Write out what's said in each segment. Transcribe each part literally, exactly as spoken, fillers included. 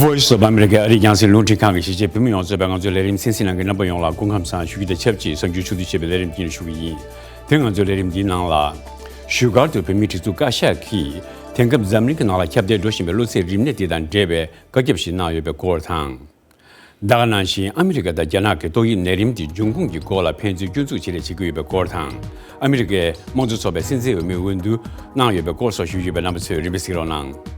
Voice of America ཨ་རིའི་རྒྱང་སྲིང་རླུང་འཕྲིན་ཁང་གི་གཞིས་བྱེས་བོད་མི་ཡོངས་གཙོས་པའི་ང་ཚོའི་ལས་རིམ་གསན་གཟིགས་གནང་མཁན་རྣམ་པ་ཡོངས་ལ་སྐུ་ཁམས་བཟང་ཞུ་རྒྱུ་དང་ཆབས་ཅིག་གསར་འགྱུར་ཕྱོགས་བསྡུས་བྱས་པའི་ལས་རིམ་དེ་ཞུ་གི་ཡིན། དེ་ང་ཚོའི་ལས་རིམ་འདིའི་ནང་ལ། བཞུགས་སྒར་དུ་བོད་མིའི་སྒྲིག་འཛུགས་བཀའ་ཤག་གིས་དེང་སྐབས་འཛམ་གླིང་གི་ནང་ལ་ཁྱབ་གདལ་འགྲོ་བཞིན་པའི་གློ་ཚད་རིམས་ནད་དེ་དང་འབྲེལ་བའི་བཀའ་ཁྱབ་ཞིག་གནང་ཡོད་པའི་སྐོར་དང་། ད་ག་ནང་བཞིན་ཨ་མི་རི་ཀ་དང་རྒྱ་ནག་གི་ཏོག་དབྱིབས་ནད་རིམས་དེ་འབྱུང་ཁུངས་ཀྱི་སྐོར་ལ་ཕན་ཚུན་སྐྱོན་འཛུགས་བྱེད་ལས་བྱེད་ཀྱི་ཡོད་པའི་སྐོར་དང་། ཨ་མི་རི་ཀའི་དམངས་གཙོ་ཚོགས་པའི་སྲིད་འཛིན་འོས་མི་འོས་བསྡུ་གནང་ཡོད་པའི་སྐོར་སོགས་ཞུ་རྒྱུ་ཡོད་པས་རྣམ་པ་ཚོས་རིམ་པས་གཟིགས་རོགས་གནང་།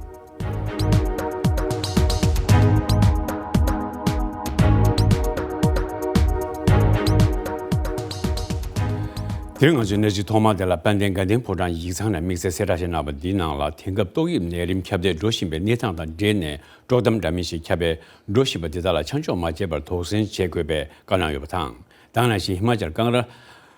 དེ་རིང་ང་ཚོའི་གནས་ཚུལ་ཐོག་མ་དེ་ལ་དཔལ་ལྡན་དགའ་ལྡན་ཕོ་བྲང་ཡིག་ཚང་ནས་དམིགས་བསལ་གསལ་བསྒྲགས་ཤིག་གནང་བ་འདིའི་ནང་ལ་དེང་སྐབས་ཏོག་དབྱིབས་ནད་རིམས་ཁྱབ་གདལ་འགྲོ་བཞིན་པའི་གནས་སྟངས་དང་འབྲེལ་ནས། དཀྲོག་གཏམ་འདྲ་མིན་ཞིག་ཁྱབ་སྤེལ་འགྲོ་བཞིན་པ་དེ་དག་ལ་ཆ་འཇོག་མ་བྱས་པར་དོགས་ཟོན་བྱེད་དགོས་པའི་བཀའ་གནང་ཡོད་པ་དང་། དེ་ནང་བཞིན་ཧི་མ་ཅལ་ཀང་ར་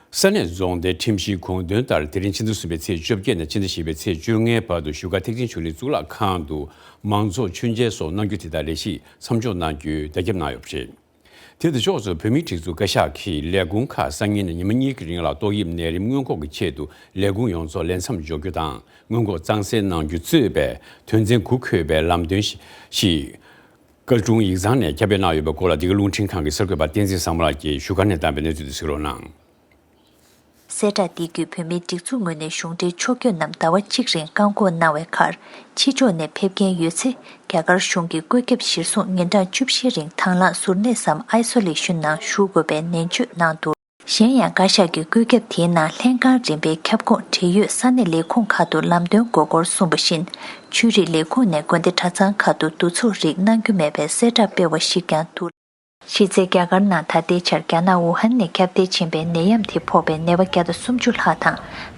ས་གནས་རྫོང་སྡེའི་ཁྲིམས་གཞིའི་དགོངས་དོན་ལྟར། དེ་རིང་ཕྱི་ཟླ་གསུམ་པའི་ཚེས་བཅོ་བརྒྱད་ནས་ཕྱི་ཟླ་བཞི་པའི་ཚེས་བཅོ་ལྔའི་བར་དུ་བཞུགས་སྒར་ཐེག་ཆེན་ཆོས་གླིང་གཙུག་ལག་ཁང་དུ་མང་ཚོགས་མཆོད་མཇལ་སོགས་གནང་རྒྱུ་དེ་དག་ལས་གཞི་མཚམས་འཇོག་གནང་རྒྱུའི་བརྡ་ཁྱབ་གནང་ཡོད་པ་རེད། དེ་དང་ཕྱོགས་སུ་བོད་མིའི་སྒྲིག་འཛུགས་བཀའ་ཤག་གིས་ལས་ཁུངས་ཁག་སང་ཉིན་ནས་ཉི་མ་གཉིས་ཀྱི་རིང་ལ་ཏོག་དབྱིབས་ནད་རིམས་སྔོན་འགོག་གི་ཆེད་དུ་ལས་ཁུངས་ཡོངས་རྫོགས་ལས་མཚམས་འཇོག་རྒྱུ་དང་། སྔོན་འགོག་གཙང་སེལ་གནང་རྒྱུ་གཙོས་པའི་དོན་ཚན་དགུ་འཁོད་པའི་ལམ་སྟོན་ཞིག་བཀའ་དྲུང་ཡིག་ཚང་ནས་ཁྱབ་སྤེལ་གནང་ཡོད་པའི་སྐོར་ལ། འདི་ག་རླུང་འཕྲིན་ཁང་གི་གསར་འགོད་པ་བསྟན་འཛིན་བཟང་མོ་ལགས་ཀྱིས་བཞུགས་སྒར་ནས་བཏང་པའི་གནས་ཚུལ་དེ་གཟིགས་རོགས་གནང་། གསལ་བསྒྲགས་འདི་བརྒྱུད་བོད་མིའི་སྒྲིག་འཛུགས་ངོས་ནས་གཞུང་འབྲེལ་ཕྱོགས་བསྐྱོད་རྣམས་ཟླ་བ་གཅིག་རིང་བཀག་འགོག་གནང་བའི་ཁར། ཕྱི་ཕྱོགས་ནས་ཕེབས་མཁན་ཡོད་ཚེ། རྒྱ་གར་གཞུང་གི་བཀོད་ཁྱབ་གཞིར་བཟུང་ཉིན་གྲངས་བཅུ་བཞི་རིང་དང་བླངས་ཟུར་གནས་སམ་ཨའི་སོ་ལེ་ཤོན་ནང་བཞུགས་དགོས་པའི་ནན་བརྗོད་གནང་འདུག་གཞན་ཡང་བཀའ་ཤག་གི་བཀོད་ཁྱབ་དེའི་ནང་ལྷན་ཁང་རིམ་པའི་ཁྱབ་ཁོངས་འབྲེལ་ཡོད་ས་གནས་ལས་ཁུངས་ཁག་ཏུ་ལམ་སྟོན་དགོས་སྐོར་གསུངས་པ་བཞིན། ཆོས་རིག་ལས་ཁུངས་ནས་དགོན་སྡེ་གྲྭ་ཚང་ཁག་ཏུ་འདུ་ཚོགས་རིགས་གནང་རྒྱུ་མེད་པའི་གསལ་བསྒྲགས་སྤེལ་བ་ཞིག་ཀྱང་འདུག་གཞི་རྩའི་རྒྱ་གར་ནང་ད་ལྟའི་ཆར་རྒྱ་ནག་ཝུ་ཧན་ནས་ཁྱབ་གདལ་ཕྱིན་པའི་ནད་ཡམས་དེ་ཕོག་པའི་ནད་པ་བརྒྱ་དང་སུམ་ཅུ་ལྷག་དང་།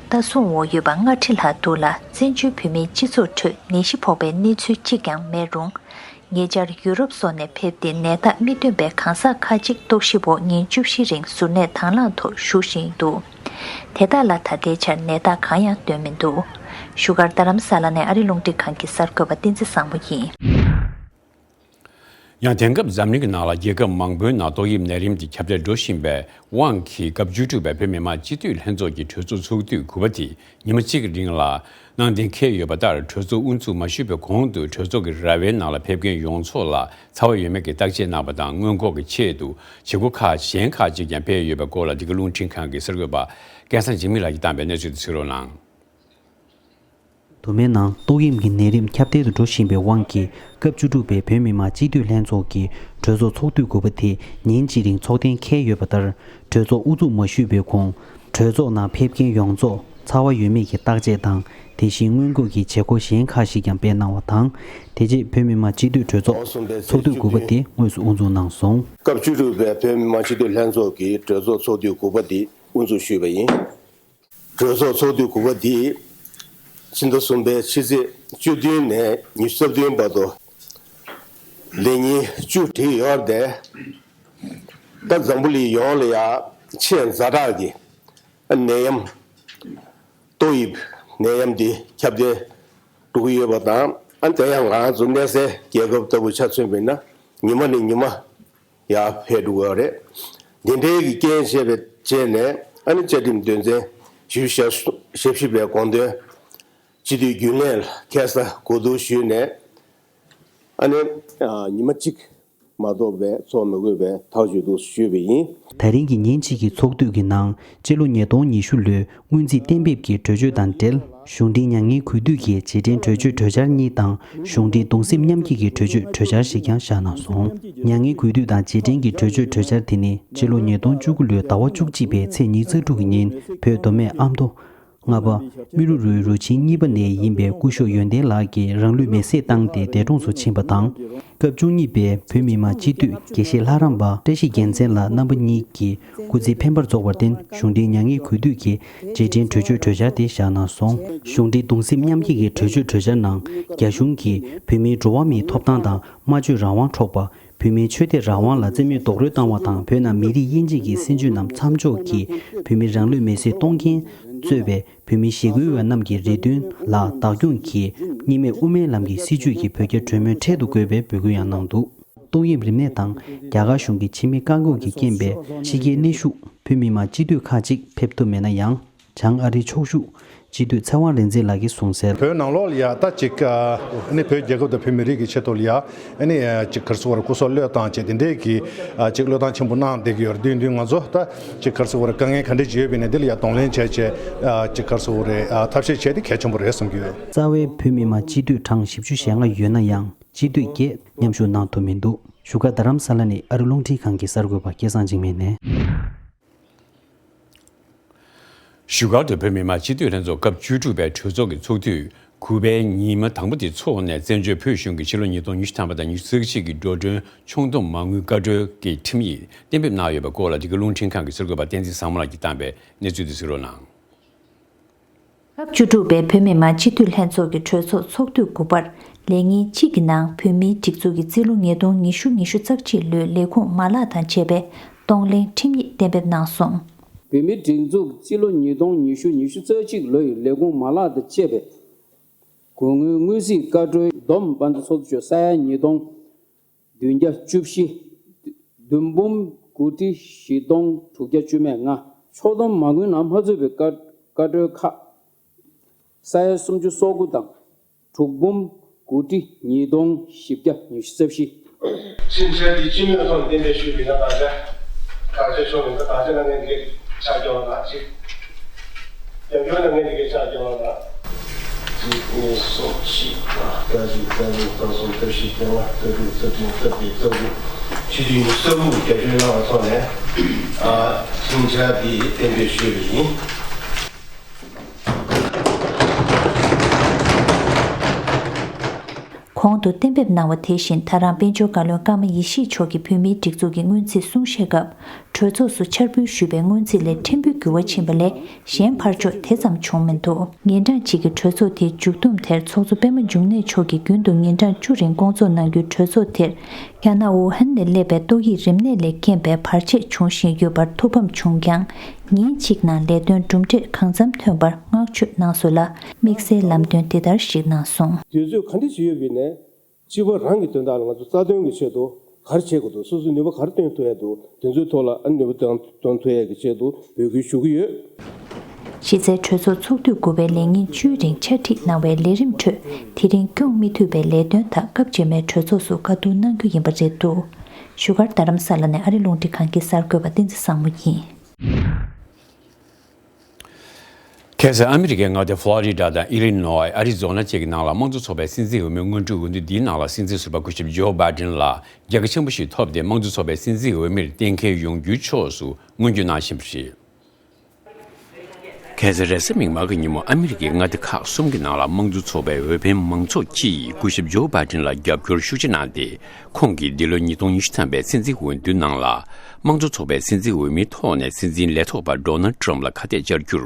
ལྟ་སྲུང་འོག་ཡོད་པ་ལྔ་ཁྲི་ལྷག་འདུག་ལ། བཙན་བྱོལ་བོད་མིའི་སྤྱི་ཚོགས་ཁྲོད་ནད་གཞི་ཕོག་པའི་གནས་ཚུལ་གཅིག་ཀྱང་མེད་རུང་། ཉེ་ཆར་ཡུ་རོབ་སོགས་ནས་ཕེབས་ཏེ་ནད་རྟགས་མི་སྟོན་པའི་གང་ཟག་ཁག་ཅིག་རྟོག་ཞིབ་འོག་ཉིན་བཅུ་བཞི་རིང་ཟུར་གནས་དང་བླངས་ཐོག་བཞུགས་བཞིན་འདུག་དེ་དག་ལ་ད་ལྟའི་ཆར་ནད་རྟགས་གང་ཡང་སྟོན་མི་འདུག་བཞུགས་སྒར་རྡ་རམ་ས་ལ་ནས་ཨ་རི་རླུང་འཕྲིན་ཁང་གི་གསར་འགོད་པ་བསྟན་འཛིན་བཟང་མོ་ཡིན། ཡང་དེང་སྐབས་འཛམ་གླིང་གི་ནང་ལ་རྒྱལ་ཁབ་མང་པོའི་ནང་ཏོག་དབྱིབས་ནད་རིམས་དེ་ཁྱབ་གདལ་འགྲོ་བཞིན་པའི་དབང་གིས། སྐབས་བཅུ་དྲུག་པའི་བོད་མི་མང་སྤྱི་འཐུས་ལྷན་ཚོགས་ཀྱི་གྲོས་ཚོགས་ཚོགས་དུས་དགུ་པ་དེ་ཉི་མ་གཅིག་གི་རིང་ལ་གནང་གཏན་འཁེལ་ཡོད་པ་ལྟར། གྲོས་ཚོགས་དབུ་འཛུགས་མ་ཞུས་པའི་གོང་དུ་གྲོས་ཚོགས་ཀྱི་ར་བའི་ནང་ལ་ཕེབས་མཁན་ཡོངས་རྫོགས་ལ་ཚ་བ་ཡོད་མེད་ཀྱི་བརྟག་དཔྱད་གནང་བ་དང་། སྔོན་འགོག་གི་ཆེད་དུ་བྱེད་སྒོ་ཁག་གཞན་ཁག་ཅིག་ཀྱང་སྤེལ་ཡོད་པའི་སྐོར་ལ། འདི་ག་རླུང་འཕྲིན་ཁང་གི་གསར་འགོད་པ་སྐལ་བཟང་འཇིགས་མེད་ལགས་ཀྱིས་བཏང་པའི་གནས་ཚུལ་དེ་གཟིགས་རོགས་གནང་། དུ་མའི་ནང་ཏོག་དབྱིབས་ཀྱི་ནད་རིམས་ཁྱབ་གདལ་དུ་འགྲོ་བཞིན་པའི་དབང་གིས། སྐབས་བཅུ་དྲུག་པའི་བོད་མི་མང་སྤྱི་འཐུས་ལྷན་ཚོགས་ཀྱི་གྲོས་ཚོགས་ཚོགས་དུས་དགུ་པ་དེ་ཉིན་གཅིག་རིང་འཚོགས་གཏན་འཁེལ་ཡོད་པ་ལྟར། གྲོས་ཚོགས་དབུ་འཛུགས་མ་ཞུས་པའི་གོང་། གྲོས་ཚོགས་ནང་ཕེབས་མཁན་ཡོངས་རྫོགས་ཚ་བ་ཡོད་མེད་ཀྱི་བརྟག་དཔྱད་དང་། དེ་བཞིན་སྔོན་འགོག་གི་བྱེད་སྒོ་གཞན་ཁག་ཞིག་ཀྱང་སྤེལ་གནང་བ་དང་། དེ་རྗེས་བོད་མི་མང་སྤྱི་འཐུས་གྲོས་ཚོགས་ཚོགས་དུས་དགུ་པ་དེ་དངོས་སུ་དབུ་འཛུགས་གནང་སོང་། སྐབས་བཅུ་དྲུག་པའི་བོད་མི་མང་སྤྱི་འཐུས་ལྷན་ཚོགས་ཀྱི་གྲོས་ཚོགས་ཚོགས་དུས་དགུ་པ་དེ་དབུ་འཛུགས་ཞུས་པ་ཡིན། གྲོས་ཚོགས་ཚོགས་དུས་དགུ་པ་འདི་ཕྱི་ཟླ་གསུམ་པའི་ཕྱི་ཚེས་བཅུ་བདུན་ནས་ཉི་ཤུ་རྩ་བདུན་བར་དུ་ལས་ཉིན་བཅུ་བསྒྲིགས་ཡོད་དེ། ད་འཛམ་བུ་གླིང་ཡོངས་ལ་ཡ་ཆེས་ཛ་དྲག་གི་ནད་ཡམས་ཏོག་དབྱིབས་ནད་ཡམས་འདི་ཁྱབ་གདལ་འགྲོ་གི་ཡོད་པ་དང་། ཨ་དེ་ཡང་ང་ཚོ་གནས་སའི་རྒྱལ་ཁབ་ལྟ་བུ་ཆ་མཚོན་པ་ཡིན་ན་ཉི་མ་ནས་ཉི་མ། ཡར་འཕེལ་འགྲོ་གི་ཡོད་རེད། འདི་འདྲའི་གི་རྐྱེན་བྱས་པའི་རྗེས་ནས། ཨ་ནི་བཅའ་ཁྲིམས་དོན་ཚན་བཞི་བཅུ་ཞེ་བཞི་པའི་དགོངས་དོན་སྤྱི་འཐུས་རྒྱུན་ལས་ལ་ཁ་སང་གོ་བསྡུར་ཞུས་ནས། ཨ་ནི་ཉི་མ་གཅིག་མ་གཏོགས་པའི་ཚོགས་མི་དགོས་པའི་ཐག་གཅོད་འདུག་ཞུས་པ་ཡིན། ད་རིང་གི་ཉིན་གཅིག་གི་ཚོགས་དུས་ཀྱི་ནང་། སྤྱི་ལོ་ཉིས་སྟོང་ཉི་ཤུ་ལོའི་སྔོན་རྩིས་གཏན་འབེབས་ཀྱི་གྲོས་ཆོད་དང་འབྲེལ། གཞུང་འབྲེལ་མྱ་ངན་གུས་འདུད་ཀྱི་རྗེས་དྲན་གྲོས་ཆོད་གྲོས་འཆར་གཉིས་དང་། གཞུང་འབྲེལ་གདུང་སེམས་མཉམ་སྐྱེད་ཀྱི་གྲོས་ཆོད་གྲོས་འཆར་ཞིག་ཀྱང་བཞག་གནང་སོང་། མྱ་ངན་གུས་འདུད་དང་རྗེས་དྲན་གྱི་གྲོས་ཆོད་གྲོས་འཆར་དེ་ནི། སྤྱི་ལོ་ཉིས་སྟོང་བཅུ་དགུ་ལོའི་ཟླ་བ་བཅུ་གཅིག་པའི་ཚེས་ཉི་ཤུ་རྩ་དྲུག་གི་ཉིན། བོད་མདོ་སྨད་ཨ་མདོ། རྔ་པ། རྨེ་རུ་རུའི་རུ་ཆེན་གཉིས་པ་ནས་ཡིན་པའི་སྐུ་ཞབས་ཡོན་ཏན་ལགས་ཀྱིས་རང་ལུས་མེར་སྲེག་བཏང་སྟེ་འདས་གྲོངས་སུ་ཕྱིན་པ་དང་། སྐབས་བཅུ་གཉིས་པའི་བོད་མི་མང་སྤྱི་འཐུས་དགེ་བཤེས་ལྷ་རམས་པ་བཀྲ་ཤིས་རྒྱལ་མཚན་ལགས་རྣམ་པ་གཉིས་ཀྱི་སྐུ་ཚེ་འཕེན་པར་རྫོགས་པར་བརྟེན། གཞུང་འབྲེལ་མྱ་ངན་གུས་འདུད་ཀྱི་རྗེས་དྲན་གྲོས་ཆོད་གྲོས་འཆར་དེ་བཞག་གནང་སོང་། གཞུང་འབྲེལ་གདུང་སེམས་མཉམ་སྐྱེད་ཀྱི་གྲོས་ཆོད་གྲོས་འཆར་ནང་། རྒྱ་གཞུང་གིས་བོད་མིའི་འགྲོ་བ་མིའི་ཐོབ་ཐང་དང་སྨྲ་བརྗོད་རང་དབང་འཕྲོག་པ། བོད་མིའི་ཆོས་དད་རང་དབང་ལ་རྩིས་མེད་རྡོག་རོལ་བཏང་བ་དང་། བོད་ནང་མི་རིགས་དབྱེ་འབྱེད་ཀྱི་སྲིད་བྱུས་རྣམས་མཚམས་འཇོག་གིས། བོད་མི་རང་ལུས་མེར་སྲེག་གཏོང་མཁན་གཙོས་པའི་བོད་མི་ཞི་རྒོལ་བ་རྣམས་ཀྱི་རེ་འདུན་ལ་བདག་སྐྱོང་གིས། གཉིས་སྨན་དབུ་མའི་ལམ་གྱི་སྲིད་བྱུས་ཀྱིས་བོད་རྒྱ་གྲོས་མོལ་འཕྲལ་དུ་དགོས་པའི་འབོད་སྐུལ་ཡང་གནང་འདུག་ཏོག་དབྱིབས་རིམས་ནད་དང་རྒྱ་གར་གཞུང་གི་ཕྱི་མི་བཀག་འགོག་གི་རྐྱེན་པས་ཕྱི་རྒྱལ་གནས་བཞུགས་བོད་མི་མང་སྤྱི་འཐུས་ཁག་ཅིག་ཕེབས་ཐུབ་མེད་ན་ཡང་། བྱང་ཨ་རིའི་ཕྱོགས་བཞུགས་སྤྱི་འཐུས་ཚེ་དབང་རིག་འཛིན་ལགས་ཀྱིས་གསུངས་གསལ། བོད་ནང་ལོགས་ལ་ཡ་ད་ཅིག་ཨ་ནི་བོད་རྒྱལ་ཁབ་དང་བོད་མི་རིགས་ཀྱི་ཆེད་དུ་ལ་ཡ་ཨ་ནི་ཅིག་ག་རེ་ཟེར་དགོས་རེད། སྐུ་སྲོག་བློས་བཏང་བྱས་དེ་འདྲའི་གི་ཨ་ཅིག་བློས་བཏང་ཆེན་པོ་གནང་བསྡད་ཀྱི་ཡོད་རེད། དུས་རྒྱུན་ང་ཚོ་ད་ཅིག་ག་རེ་ཟེར་དགོས་རེད། དཀའ་ངལ་ག་འདྲ་ཅིག་ཡོད་པ་ཡིན་ནའི་འདི་ལ་ཡ་གདོང་ལེན་བྱས་བྱས་ཨ་ཅིག་ག་རེ་ཟེར་དགོས་རེད། ཨ་ཐབས་ཤེས་བྱས་ཏེ་གལ་ཆེན་པོ་རེད་བསམ་གྱི་ཡོད། རྩ་བའི་བོད་མི་མང་སྤྱི་འཐུས་གྲངས་བཞི་བཅུ་ཞེ་ལྔ་ཡོད་ན་ཡང་སྤྱི་འཐུས་བརྒྱད་མཉམ་ཞུགས་གནང་ཐུབ་མི་འདུག་བཞུགས་སྒར་རྡ་རམ་ས་ལ་ནས་ཨ་རི་རླུང་འཕྲིན་ཁང་གི་གསར་འགོད་པ་སྐལ་བཟང་འཇིགས་མེད་ནས། བཞུགས་སྒར་དུ་བོད་མི་མང་སྤྱི་འཐུས་ལྷན་ཚོགས་སྐབས་བཅུ་དྲུག་པའི་གྲོས་ཚོགས་ཀྱི་ཚོགས་དུས་དགུ་པའི་ཉི་མ་དང་པོ་དེ་འཚོགས་ནས། བཙན་བྱོལ་བོད་གཞུང་གི་ཕྱི་ལོ་ཉིས་སྟོང་ཉི་ཤུ་ཐམ་པ་དང་ཉི་ཤུ་རྩ་གཅིག་གི་འགྲོ་གྲོན་ཕྱོགས་བསྡོམས་མ་དངུལ་བཀའ་འཁྲོལ་གྱི་ཁྲིམས་ཡིག་གཏན་འབེབས་གནང་ཡོད་པའི་སྐོར་ལ། འདི་ག་རླུང་འཕྲིན་ཁང་གི་གསར་འགོད་པ་བསྟན་འཛིན་བཟང་མོ་ལགས་ཀྱིས་བཏང་བའི་གནས་ཚུལ་དེ་གཟིགས་རོགས་གནང་། སྐབས་བཅུ་དྲུག་པའི་བོད་མི་མང་སྤྱི་འཐུས་ལྷན་ཚོགས་ཀྱི་གྲོས་ཚོགས་ཚོགས་དུས་དགུ་པར་ལས་ཉིན་གཅིག་གི་ནང་བོད་མིའི་སྒྲིག་འཛུགས་ཀྱི་རྩིས་ལོ་ཉིས་སྟོང་ཉི་ཤུ་ཉི་ཤུ་རྩ་གཅིག་ལོའི་ལས་ཁུངས་མ་ལག་དང་བཅས་པའི་གཏོང་ལེན་ཁྲིམས་ཡིག་གཏན་འབེབས་གནང་སོང་། བོད་མིའི་སྒྲིག་འཛུགས་རྩིས་ལོ་ཉིས་སྟོང་ཉི་ཤུ་ཉི་ཤུ་རྩ་གཅིག་ལོ་ཡི་ལས་ཁུངས་མ་ལག་དང་བཅས་པའི་གོ་དངུལ་དངུལ་རྩིས་བཀའ་འཁྲོལ་བསྡོམས་དཔལ་འབྱོར་ཚོགས་འདུ་ཆེན་ས་ཡ་ཉིས་སྟོང་བདུན་བརྒྱ་བཅུ་བཞི། བདུན་འབུམ་དགུ་ཁྲི་བཞི་སྟོང་དྲུག་བརྒྱ་བཅུ་མེད་ལྔ། ཕྱོགས་བསྡོམས་མ་དངུལ་ནང་མ་ཚུད་པའི་བཀའ་བཀའ་འཁྲོལ་ཁག་ས་ཡ་སུམ་ཅུ་སོ་དགུ་དང་། དྲུག་འབུམ་དགུ་ཁྲི་ཉིས་སྟོང་བཞི་བརྒྱ་ཉི་ཤུ་རྩ་བཞི། ཁྲིམས་འཆར་འདི་སྤྱི་མོས་ཐོག་གཏན་འབེབས་ཞུས་པ་ཡིན་ན། དགག་བྱ་དགག་བྱ་ཤོར་ཡོད་ན་དགག་བྱ་གནང་མཁན་འདི་གའི་ཕྱག་རྒྱ་བ་ལ་གཅིག་རྒྱབ་སྐྱོར་གནང་མཁན་འདི་གའི་ཕྱག་རྒྱ་བ་ལ། གཅིག་གཉིས་གསུམ་བཞི་ལྔ། ལྔ་བཅུ། ལྔ་བཅུ་ང་གསུམ། ལྔ་བཞི་བརྒྱད་ལྔ། ལྔ་དྲུག་རྩ་བདུན། ལྔ་བརྒྱད་རྩ་དགུ། ཕྱི་དྲིལ་ས་ཁུག་རྒྱབ་སྐྱོར་གནང་བ་ཐོག་ནས། ཨ། ཁྲིམས་འཆར་འདི་གཏན་འབེབས་ཞུས་པ་ཡིན། གོང་དུ་གཏན་འབེབས་གནང་བ་དེ་བཞིན། ད་རང་དཔལ་འབྱོར་བཀའ་བློན་ཀརྨ་ཡེ་ཤེས་མཆོག་གིས་བོད་མིའི་སྒྲིག་འཛུགས་ཀྱི་སྔོན་རྩིས་གསུང་བཤད་སྐབས། གྲོས་ཚོགས་སུ་འཆར་འབུལ་ཞུས་པའི་སྔོན་རྩིས་ལས་ཕྲན་བུ་འགྱུར་བ་ཕྱིན་པ་ལས་གཞན་ཕར་ཕྱོགས་དེ་ཙམ་བྱུང་མི་འདུག་ཉིན་གྲངས་གཅིག་གི་གྲོས་ཚོགས་དེའི་མཇུག་བསྡོམས་དེར། ཚོགས་གཙོ་པད་མ་འབྱུང་གནས་མཆོག་གིས་རྒྱུན་དུ་ཉིན་གྲངས་བཅུ་རིང་བསྐོང་ཚོགས་གནང་རྒྱུའི་གྲོས་ཚོགས་དེར། རྒྱ་ནག་ཝུ་ཧན་ནས་སླེབས་པའི་ཏོག་དབྱིབས་རིམས་ནད་ལས་རྐྱེན་པས་བར་ཆད་བྱུང་བཞིན་ཡོད་པར་ཐུགས་ཕམ་བྱུང་ཀྱང་། ཉིན་གཅིག་ནང་ལས་དོན་གྲུབ་འབྲས་གང་འཚམ་ཐོན་པར་བསྔགས་བརྗོད་གནང་སོང་ལ། དམིགས་བསལ་ལམ་སྟོན་འདི་ལྟར་ཞིག་གནང་སོང་། དུས་ཚོད་ག་འདྲ་ཞིག་ཡོད་པ་ཡིན་ནའི། སྤྱི་པ་རང་གི་དོན་དག་ལ་ང་ཚོ་རྩ་དོན་གྱི་ཆེད་དུ་ག་རེ་བྱེད་དགོས་འདུག་སོ་སོའི་ནུས་པ་ག་རེ་བཏོན་ཐུབ་ཡ་འདུག་དེ་ཚོའི་ཐོག་ལ་ཨ་ནུས་པ་བཏོན་བཏོན་ཐུབ་ཡ་གི་ཆེད་དུ་འབོད་སྐུལ་ཞུ་གི་ཡོད། གཞི་རྩའི་གྲོས་ཚོགས་ཚོགས་དུས་དགུ་པའི་ལས་ཉིན་བཅུའི་རིང་ཕྱག་བྲིས་གནང་བའི་ལས་རིམ་ཁྲོད། དེ་རིང་སྐྱོང་མི་ཐུབ་པའི་ལས་དོན་དག་སྐབས་རྗེས་མའི་གྲོས་ཚོགས་སུ་བཀའ་བསྡུར་གནང་རྒྱུ་ཡིན་པ་རེད་འདུག་བཞུགས་སྒར་རྡ་རམ་ས་ལ་ནས་ཨ་རི་རླུང་འཕྲིན་ཁང་གི་གསར་འགོད་པ་བསྟན་འཛིན་བཟང་མོ་ཡིན། ཁ་སང་ཨ་མི་རི་ཀའི་མངའ་སྡེ་ཕློ་རི་ཌ་དང་ཨི་ལི་ནོའི། ཨ་རི་ཛོ་ན་བཅས་ཀྱི་ནང་ལ་དམངས་གཙོ་ཚོགས་པའི་སྲིད་འཛིན་འོས་མིའི་སྔོན་འགྲོའི་འོས་བསྡུ་འདིའི་ནང་ལ་སྲིད་འཛིན་ཟུར་པ་སྐུ་ཞབས་ཇོ་བྷའི་ཌེན་ལ་རྒྱལ་ཁ་ཆེན་པོ་ཞིག་ཐོབ་སྟེ། དམངས་གཙོ་ཚོགས་པའི་སྲིད་འཛིན་འོས་མིར་གཏན་འཁེལ་ཡོང་རྒྱུའི་ཕྱོགས་སུ་སྔོན་འགྲོ་གནང་བཞིན་པ་རེད། ཁ་སང་རེས་གཟའ་མིག་དམར་གྱི་ཉིན་མོ། ཨ་མི་རི་ཀའི་མངའ་སྡེ་ཁག་གསུམ་གྱི་ནང་ལ་དམངས་གཙོ་ཚོགས་པའི་འོས་འཕེན་མང་ཚོགས་ཀྱིས་སྐུ་ཞབས་ཇོ་བྷའི་ཌེན་ལ་རྒྱབ་སྐྱོར་ཤུགས་ཆེ་གནང་སྟེ། ཁོང་གིས་འདི་ལོའི་ཉིས་སྟོང་ཉི་ཤུ་ཐམ་པའི་སྲིད་འཛིན་འོས་བསྡུའི་ནང་ལ། དམངས་གཙོ་ཚོགས་པའི་སྲིད་འཛིན་འོས་མིའི་ཐོག་ནས་སྲིད་འཛིན་ལས་ཐོག་པ་ཌོ་ནལ་ཊམ་ལ་ཁ་གཏད་བཅར་རྒྱུར་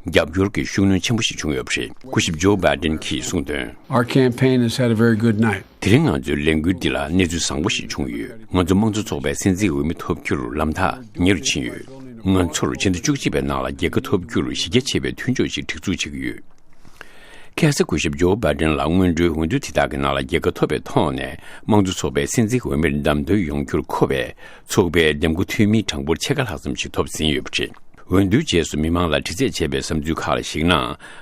རྒྱབ་སྐྱོར་གྱི་ཤུགས་སྣོན་ཆེན་པོ་ཞིག་བྱུང་ཡོད་པ་རེད། སྐུ་ཞབས་ཇོ་བྷའི་ཌེན་གྱིས་གསུངས་དོན། Our campaign has had a very good night. དེ་རིང་ང་ཚོའི་ལས་འགུལ་འདི་ལ་གནས་ཚུལ་བཟང་པོ་ཞིག་བྱུང་ཡོད། ང་ཚོ་དམངས་གཙོ་ཚོགས་པའི་སྲིད་འཛིན་འོས་མི་ཐོབ་རྒྱུར་ལམ་ཐག་ཉེ་རུ་ཕྱིན་ཡོད། ང་ཚོར་ཕྱི་ཟླ་བཅུ་གཅིག་པའི་ནང་ལ་རྒྱལ་ཁ་ཐོབ་རྒྱུར་གཞི་རྒྱ་ཆེ་བའི་མཐུན་ཕྱོགས་ཤིག་སྒྲིག་འཛུགས་བྱེད་ཀྱི་ཡོད། ཁ་སང་སྐུ་ཞབས་ཇོ་བྷའི་ཌེན་ལ་སྔོན་འགྲོའི་འོས་བསྡུ་དེ་དག་གི་ནང་ལ་རྒྱལ་ཁ་ཐོབ་པའི་ཐོག་ནས། དམངས་གཙོ་ཚོགས་པའི་སྲིད་འཛིན་འོས་མིར་བདམས་ཐོན་ཡོང་རྒྱུར་མཁོ་བའི་ཚོགས་པའི་འདེམས་བསྐོ་འཐུས་མིའི་གྲངས་འབོར་ཕྱེད་ཀ་ལྷག་ཙམ་ཞིག་ཐོབ་ཟིན་ཡོད་པ་རེད། འོས་བསྡུའི་རྗེས་སུ་མི་མང་ལ་དྲི་རྩད་བྱས་པའི་བསམ་ཚུལ་ཁག་ལ་གཞིགས་ན།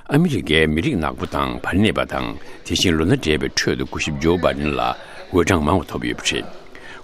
ཨ་མི་རི་ཀའི་མི་རིགས་ནག་པོ་དང་བར་གནས་པ་དང་། དེ་བཞིན་ལོ་ན་བགྲེས་པའི་ཁྲོད་དུ་སྐུ་ཞབས་ཇོ་བྷའི་ཌེན་ལ་འོས་གྲངས་མང་བ་ཐོབ་ཡོད་པ་རེད།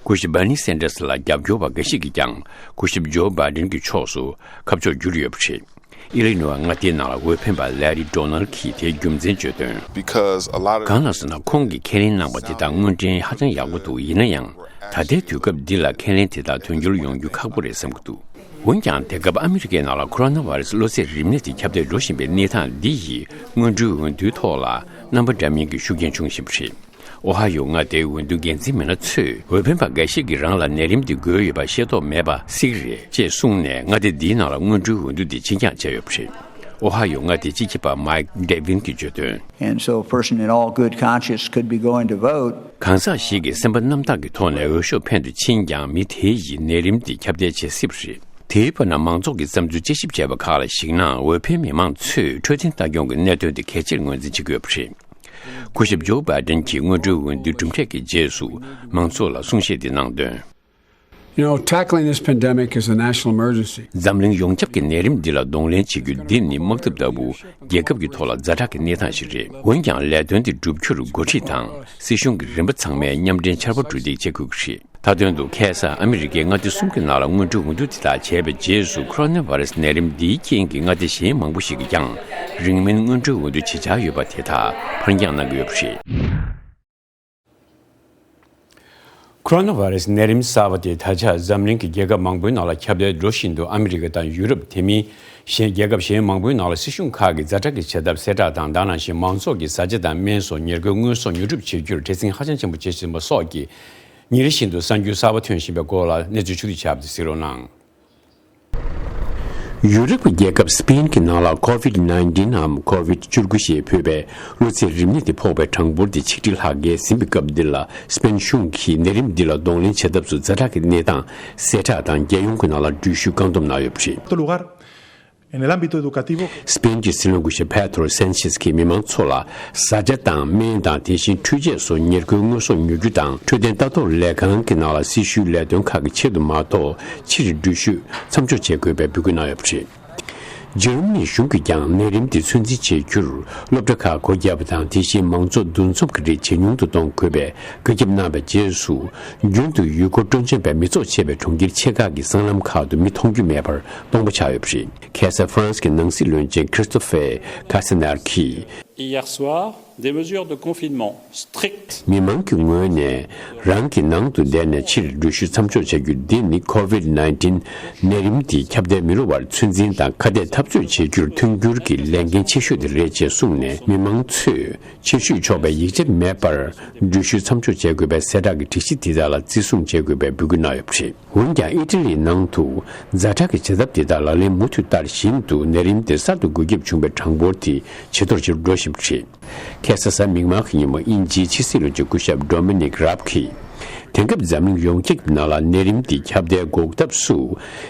སྐུ་ཞབས་བྷར་ནི་སན་ཌར་སི་ལ་རྒྱབ་སྐྱོར་བ་འགའ་ཞིག་གིས་ཀྱང་སྐུ་ཞབས་ཇོ་བྷའི་ཌེན་གྱི་ཕྱོགས་སུ་ཁ་ཕྱོགས་བསྒྱུར་ཡོད་པ་རེད། ཨི་ལི་ནོའི་མངའ་སྡེའི་ནང་ལ་འོས་འཕེན་པ་ལེ་རི་ཌོ་ནལ་གྱིས་དེའི་རྒྱུ་མཚན་བརྗོད་དོན། Because a lot of གང་ལགས་ཟེར་ན། ཁོང་གིས་ཁས་ལེན་གནང་བ་དེ་དག་དངོས་འབྲེལ་ཧ་ཅང་ཡག་པོ་འདུག་ཡིན་ན་ཡང་། ད་ལྟའི་དུས་སྐབས་འདི་ལ་ཁས་ལེན་དེ་དག་དོན་འཁྱོལ་ཡོང་རྒྱུ་ཁག་པོ་རེད་བསམ་གྱི་འདུག་འོན་ཀྱང་། དེང་སྐབས་ཨ་མི་རི་ཀའི་ནང་ལ་ཁོ་རོ་ན་བྷ་རེ་སི་གློ་ཚད་རིམས་ནད་དེ་ཁྱབ་གདལ་འགྲོ་བཞིན་པའི་གནས་སྟངས་འདི་ཡིས་སྔོན་འགྲོའི་འོས་བསྡུའི་ཐོག་ལ་རྣམ་པ་འདྲ་མིན་གྱི་ཤུགས་རྐྱེན་འབྱུང་བཞིན་པ་རེད། ཨོ་ཧ་ཡོ་མངའ་སྡེའི་འོས་བསྡུ་འགན་འཛིན་མི་སྣ་ཚོས། འོས་འཕེན་པ་འགའ་ཞིག་གིས་རང་ལ་ནད་རིམས་འདི་འགོས་ཡོད་པ་ཤེས་རྟོགས་མེད་པ་སྲིད་ཀྱི་རེད་ཅེས་གསུངས་ནས། མངའ་སྡེ་འདིའི་ནང་ལ་སྔོན་འགྲོའི་འོས་བསྡུ་འདི་ཕྱིར་འགྱངས་བྱས་ཡོད་པ་རེད། ཨོ་ཧ་ཡོ་མངའ་སྡེའི་སྤྱི་ཁྱབ་པ་མའིག་ཌེ་ཝིན་གྱིས་བརྗོད་དོན། And so a person in all good conscience could be going to vote. གང་ཟག་ཞིག་གིས་སེམས་པ་རྣམ་དག་གི་ཐོག་ནས་འོས་ཤོག་འཕེན་དུ་ཕྱིན་ཀྱང་། མི་དེ་ཡིས་ནད་རིམས་འདི་ཁྱབ་གདལ་བྱེད་སྲིད་པ་རེད། དེའི་བར་ན། མང་ཚོགས་ཀྱི་བསམ་ཚུལ་དཔྱད་ཞིབ་བྱས་པ་ཁག་ལ་གཞིགས་ན། འོས་འཕེན་མི་མང་ཚོས་འཕྲོད་བསྟེན་ལྟ་སྐྱོང་གི་གནད་དོན་དེ་གལ་ཆེར་ངོས་འཛིན་བྱེད་ཀྱི་ཡོད་པ་རེད། སྐུ་ཞབས་ཇོ་བྷའི་ཌེན་གྱིས་སྔོན་འགྲོའི་འོས་བསྡུའི་གྲུབ་འབྲས་ཀྱི་རྗེས་སུ་མང་ཚོགས་ལ་གསུང་བཤད་འདི་གནང་དོན། You know, tackling this pandemic is a national emergency. འཛམ་གླིང་ཡོངས་ཁྱབ་ཀྱི་ནད་རིམས་འདི་ལ་གདོང་ལེན་བྱེད་རྒྱུ་འདི་ནི་དམག་འཐབ་ལྟ་བུ་རྒྱལ་ཁབ་ཀྱི་ཐོག་ལ་ཛ་དྲག་གི་གནས་སྟངས་ཤིག་རེད། འོན་ཀྱང་ལས་དོན་འདི་བསྒྲུབ་རྒྱུར་འགོ་ཁྲིད་དང་སྲིད་གཞུང་གི་རིམ་པ་ཚང་མས་མཉམ་འབྲེལ་ཆར་པ་གྲུ་འདེགས་བྱེད་དགོས་ཀྱི་རེད། མཐའ་དོན་དུ་ཁ་སང་ཨ་མི་རི་ཀའི་མངའ་སྡེ་གསུམ་གྱི་ནང་ལ་སྔོན་འགྲོའི་འོས་བསྡུ་དེ་དག་བྱས་པའི་རྗེས་སུ་ཁོ་རོ་ན་བྷ་རེ་སི་ནད་རིམས་འདིའི་རྐྱེན་གྱིས་མངའ་སྡེ་གཞན་མང་པོ་ཞིག་གིས་ཀྱང་རིང་མིན་སྔོན་འགྲོའི་འོས་བསྡུ་བྱེད་འཆར་ཡོད་པ་དེ་དག་ཕར་འགྱངས་གནང་གི་ཡོད་པ་རེད། ཁོ་རོ་ན་བྷ་རེ་སི་ནད་རིམས་གསར་པ་དེ་ད་ཆ་འཛམ་གླིང་གི་རྒྱལ་ཁབ་མང་པོའི་ནང་ལ་ཁྱབ་གདལ་འགྲོ་བཞིན་འདུག་ཨ་མི་རི་ཀ་དང་ཡུ་རོབ། དེ་མིན་གཞན་རྒྱལ་ཁབ་གཞན་མང་པོའི་ནང་ལ་སྲིད་གཞུང་ཁག་གིས་ཛ་དྲག་གི་བྱེད་ཐབས་གསལ་བསྒྲགས་དང་། དེ་ནང་བཞིན་མང་ཚོགས་ཀྱི་བཟའ་བཅའ་དང་སྨན་སོགས་ཉེར་མཁོའི་དངོས་ཟོག་ཉོ་སྒྲུབ་བྱེད་རྒྱུར་བྲེལ་ཟིང་ཧ་ཅང་ཆེན་པོ་བྱེད་བཞིན་པ་སོགས་ཀྱི་ཉིན་རེ་བཞིན་དུ་གསར་འགྱུར་གསར་པ་ཐོན་བཞིན་པའི་སྐོར་ལ་གནས་ཚུལ་ཕྱོགས་བསྡུས་བྱས་པ་དེ་གཟིགས་རོགས་གནང་། ཡུ་རོབ་ཀྱི་རྒྱལ་ཁབ་སི་པེན་གྱི་ནང་ལ་ཀོ་ཝིད་ནའིན་ཊིན་འམ་ཀོ་ཝིད་བཅུ་དགུ་ཞེས་འབོད་པའི་གློ་ཚད་རིམས་ནད་དེ་ཕོག་པའི་གྲངས་འབོར་དེ་ཆིག་ཁྲི་ལྷག་བརྒལ་ཟིན་པའི་སྐབས་འདི་ལ། སི་པེན་གཞུང་གིས་ནད་རིམས་འདི་ལ་གདོང་ལེན་བྱེད་ཐབས་སུ་ཛ་དྲག་གི་གནས་སྟངས་གསལ་བསྒྲགས་དང་། རྒྱལ་ཡོངས་ཀྱི་ནང་ལ་འགྲུལ་བཞུད་བཀག་སྡོམ་གནང་ཡོད་པ་རེད། Cuarto lugar, en el ámbito educativo. སི་པེན་གྱི་སྲིད་བློན་སྐུ་ཞབས་པེ་ཏྲོ་སན་ཆེས་ཀྱིས་མི་མང་ཚོ་ལ་བཟའ་བཅའ་དང་སྨན་དང་། དེ་བཞིན་འཕྲུལ་ཆས་སོགས་ཉེར་མཁོའི་དངོས་ཟོག་ཉོ་རྒྱུ་དང་། འཕྲོད་བསྟེན་ལྟ་རྟོག་ལས་ཁང་གི་ནང་ལ་སྲི་ཞུའི་ལས་དོན་ཁག་གི་ཆེད་དུ་མ་གཏོགས་ཕྱིར་འགྲུལ་བཞུད་མཚམས་འཇོག་བྱེད་དགོས་པའི་འབོད་སྐུལ་གནང་ཡོད་པ་རེད། འཇར་མ་ནི་གཞུང་གིས་ཀྱང་ནད་རིམས་དེ་ཚོད་འཛིན་བྱེད་རྒྱུར་སློབ་གྲྭ་ཁག་སྒོ་བརྒྱབ་པ་དང་། དེ་བཞིན་མང་ཚོགས་འདུ་འཛོམས་ཀྱི་རིགས་ཇེ་ཉུང་དུ་གཏོང་དགོས་པའི་བཀའ་ཁྱབ་གནང་བའི་རྗེས་སུ། རྒྱུན་དུ་ཡུལ་སྐོར་སྤྲོ་འཆམ་པའི་མི་ཚོགས་ཆེ་བའི་གྲོང་ཁྱེར་ཆེ་ཁག་གི་སྲང་ལམ་ཁག་ཏུ་མི་མཐོང་རྒྱུ་མེད་པར་སྟོང་པ་ཆགས་ཡོད་པ་རེད། ཁ་སང་ཧྥ་རན་སི་གི་ནང་སྲིད་བློན་ཆེན་ཁྲིས་ཏོ་ཧྥེ་ཁ་སེ་ནར་གྱིས། Hier soir, des mesures de confinement strictes. མི་མང་གི་ངོས་ནས་རང་གི་ནང་དུ་བསྡད་ནས་ཕྱིར་འགྲུལ་བཞུད་མཚམས་འཇོག་བྱ་རྒྱུ་འདི་ནི་ཀོ་ཝིད་ནའིན་ཊིན་ནད་རིམས་འདི་ཁྱབ་གདལ་མི་འགྲོ་བར་ཚོད་འཛིན་དང་ཁ་གཏད་འཐབ་རྩོད་བྱེད་རྒྱུར་མཐུན་འགྱུར་གྱི་ལས་འགན་ཆེ་ཤོས་དེ་རེད་ཅེས་གསུངས་ནས། མི་མང་ཚོས་ཕྱིར་བཞུད་ཆོག་པའི་ཡིག་ཆ་མེད་པར་འགྲུལ་བཞུད་མཚམས་འཇོག་བྱེད་དགོས་པའི་གསལ་བསྒྲགས་ཀྱི་སྒྲིག་གཞི་དེ་དག་ལ་བརྩི་སྲུང་བྱེད་དགོས་པའི་འབོད་སྐུལ་གནང་ཡོད་པ་རེད། འོན་ཀྱང་ཨི་ཊ་ལིའི་ནང་དུ་ཛ་དྲག་གི་བྱེད་ཐབས་དེ་དག་ལག་ལེན་མུ་མཐུད་བསྟར་བཞིན་དུ་ནད་རིམས་དེ་གསར་དུ་འགོས་ཁྱབ་བྱུང་བའི་གྲངས་འབོར་དེ་ཇེ་མཐོར་ཇེ་མཐོར་འགྲོ་བཞིན་པ་རེད། ཁ་སང་གཟའ་མིག་དམར་གྱི་ཉིན་མོ་དབྱིན་ཇིའི་ཕྱི་སྲིད་བློན་ཆེན་སྐུ་ཞབས་ཌོ་མི་ནིག་རབ་ཀྱིས། དེང་སྐབས་འཛམ་གླིང་ཡོངས་ཁྱབ་ཀྱི་ནང་ལ་ནད་རིམས་དེ་ཁྱབ་གདལ་འགོག་ཐབས་སུ་